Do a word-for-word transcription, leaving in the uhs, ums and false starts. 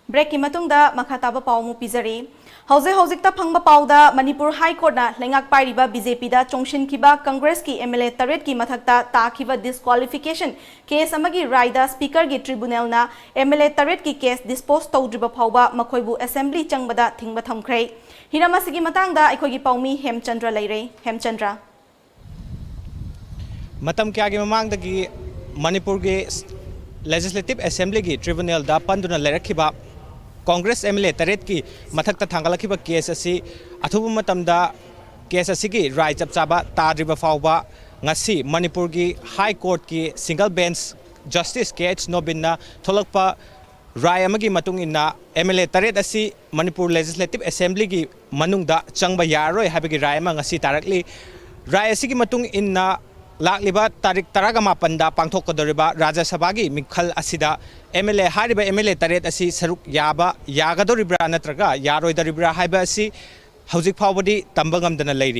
ꯕ꯭ꯔꯦꯛꯀꯤ ꯃꯇꯨꯡꯗ ꯃꯈꯥ ꯇꯥꯕ ꯄꯥꯎ ꯑꯃꯨꯛ ꯄꯤꯖꯔꯤ꯫ ꯍꯧꯖꯤꯛ ꯍꯧꯖꯤꯛꯇ ꯐꯪꯕ ꯄꯥꯎꯗ ꯃꯅꯤꯄꯨꯔ ꯍꯥꯏ ꯀꯣꯔꯠꯅ ꯂꯩꯉꯥꯛ ꯄꯥꯏꯔꯤꯕ ꯕꯤ ꯖꯦ ꯄꯤꯗ ꯆꯣꯡꯁꯤꯟꯈꯤꯕ ꯀꯪꯒ꯭ꯔꯦꯁꯀꯤ ꯑꯦꯝ ꯑꯦꯜ ꯑꯦ ꯇꯔꯦꯠꯀꯤ ꯃꯊꯛꯇ ꯇꯥꯈꯤꯕ ꯗꯤꯁꯀ꯭ꯋꯥꯂꯤꯐꯤꯀꯦꯁꯟ ꯀꯦꯁ ꯑꯃꯒꯤ ꯔꯥꯏꯗ ꯁ꯭ꯄꯤꯀꯔꯒꯤ ꯇ꯭ꯔꯤꯕꯨꯅꯦꯜꯅ ꯑꯦꯝ ꯑꯦꯜ ꯑꯦ ꯇꯔꯦꯠꯀꯤ ꯀꯦꯁ ꯗꯤꯁꯄꯣꯖ ꯇꯧꯗ꯭ꯔꯤꯕ ꯐꯥꯎꯕ ꯃꯈꯣꯏꯕꯨ ꯑꯦꯁꯦꯝꯕ꯭ꯂꯤ ꯆꯪꯕꯗ ꯊꯤꯡꯕ ꯊꯝꯈ꯭ꯔꯦ꯫ ꯍꯤꯔꯝ ꯑꯁꯤꯒꯤ ꯃꯇꯥꯡꯗ ꯑꯩꯈꯣꯏꯒꯤ ꯄꯥꯎꯃꯤ ꯍꯦꯝꯆꯟꯗ꯭ꯔ ꯂꯩꯔꯦ꯫ ꯍꯦꯝꯆꯟꯗ꯭ꯔ꯫ ꯃꯇꯝ ꯀꯌꯥꯒꯤ ꯃꯃꯥꯡꯗꯒꯤ ꯃꯅꯤꯄꯨꯔꯒꯤ ꯂꯦꯖꯤꯁꯂꯦꯇꯤꯚ ꯑꯦꯁꯦꯝꯕ꯭ꯂꯤꯒꯤ ꯇ꯭ꯔꯤꯕꯨꯅꯦꯜꯗ ꯄꯟꯗꯨꯅ ꯂꯩꯔꯛꯈꯤꯕ ꯀꯣꯡꯒ꯭ꯔꯦꯁ ꯑꯦꯝ ꯑꯦꯜ ꯑꯦ ꯇꯔꯦꯠꯀꯤ ꯃꯊꯛꯇ ꯊꯥꯡꯒꯠꯂꯛꯈꯤꯕ ꯀꯦꯁ ꯑꯁꯤ ꯑꯊꯨꯕ ꯃꯇꯝꯗ ꯀꯦꯁ ꯑꯁꯤꯒꯤ ꯔꯥꯏ ꯆꯞ ꯆꯥꯕ ꯇꯥꯗ꯭ꯔꯤꯕ ꯐꯥꯎꯕ ꯉꯁꯤ ꯃꯅꯤꯄꯨꯔꯒꯤ ꯍꯥꯏ ꯀꯣꯔꯠꯀꯤ ꯁꯤꯡꯒꯜ ꯕꯦꯟꯆ ꯖꯁꯇꯤꯁ ꯀꯦ ꯑꯩꯆ ꯅꯣꯕꯤꯟꯅ ꯊꯣꯛꯂꯛꯄ ꯔꯥꯏ ꯑꯃꯒꯤ ꯃꯇꯨꯡ ꯏꯟꯅ ꯑꯦꯝ ꯑꯦꯜ ꯑꯦ ꯇꯔꯦꯠ ꯑꯁꯤ ꯃꯅꯤꯄꯨꯔ ꯂꯦꯖꯤꯁꯂꯦꯇꯤꯚ ꯑꯦꯁꯦꯝꯕ꯭ꯂꯤꯒꯤ ꯃꯅꯨꯡꯗ ꯆꯪꯕ ꯌꯥꯔꯔꯣꯏ ꯍꯥꯏꯕꯒꯤ ꯔꯥꯏ ꯑꯃ ꯉꯁꯤ ꯇꯥꯔꯛꯂꯤ꯫ ꯔꯥꯏ ꯑꯁꯤꯒꯤ ꯃꯇꯨꯡ ꯏꯟꯅ ꯂꯥꯛꯂꯤꯕ ꯇꯥꯔꯤꯛ ꯇꯔꯥꯒ ꯃꯥꯄꯟꯗ ꯄꯥꯡꯊꯣꯛꯀꯗꯧꯔꯤꯕ ꯔꯥꯖ꯭ꯌ ꯁꯚꯥꯒꯤ ꯃꯤꯈꯜ ꯑꯁꯤꯗ ꯑꯦꯝ ꯑꯦꯜ ꯑꯦ, ꯍꯥꯏꯔꯤꯕ ꯑꯦꯝ ꯑꯦꯜ ꯑꯦ ꯇꯔꯦꯠ ꯑꯁꯤ ꯁꯔꯨꯛ ꯌꯥꯕ ꯌꯥꯒꯗꯧꯔꯤꯕ꯭ꯔꯥ ꯅꯠꯇ꯭ꯔꯒ ꯌꯥꯔꯣꯏꯗꯧꯔꯤꯕ꯭ꯔꯥ ꯍꯥꯏꯕ ꯑꯁꯤ ꯍꯧꯖꯤꯛ ꯐꯥꯎꯕꯗꯤ ꯇꯝꯕ ꯉꯝꯗꯅ ꯂꯩꯔꯤ꯫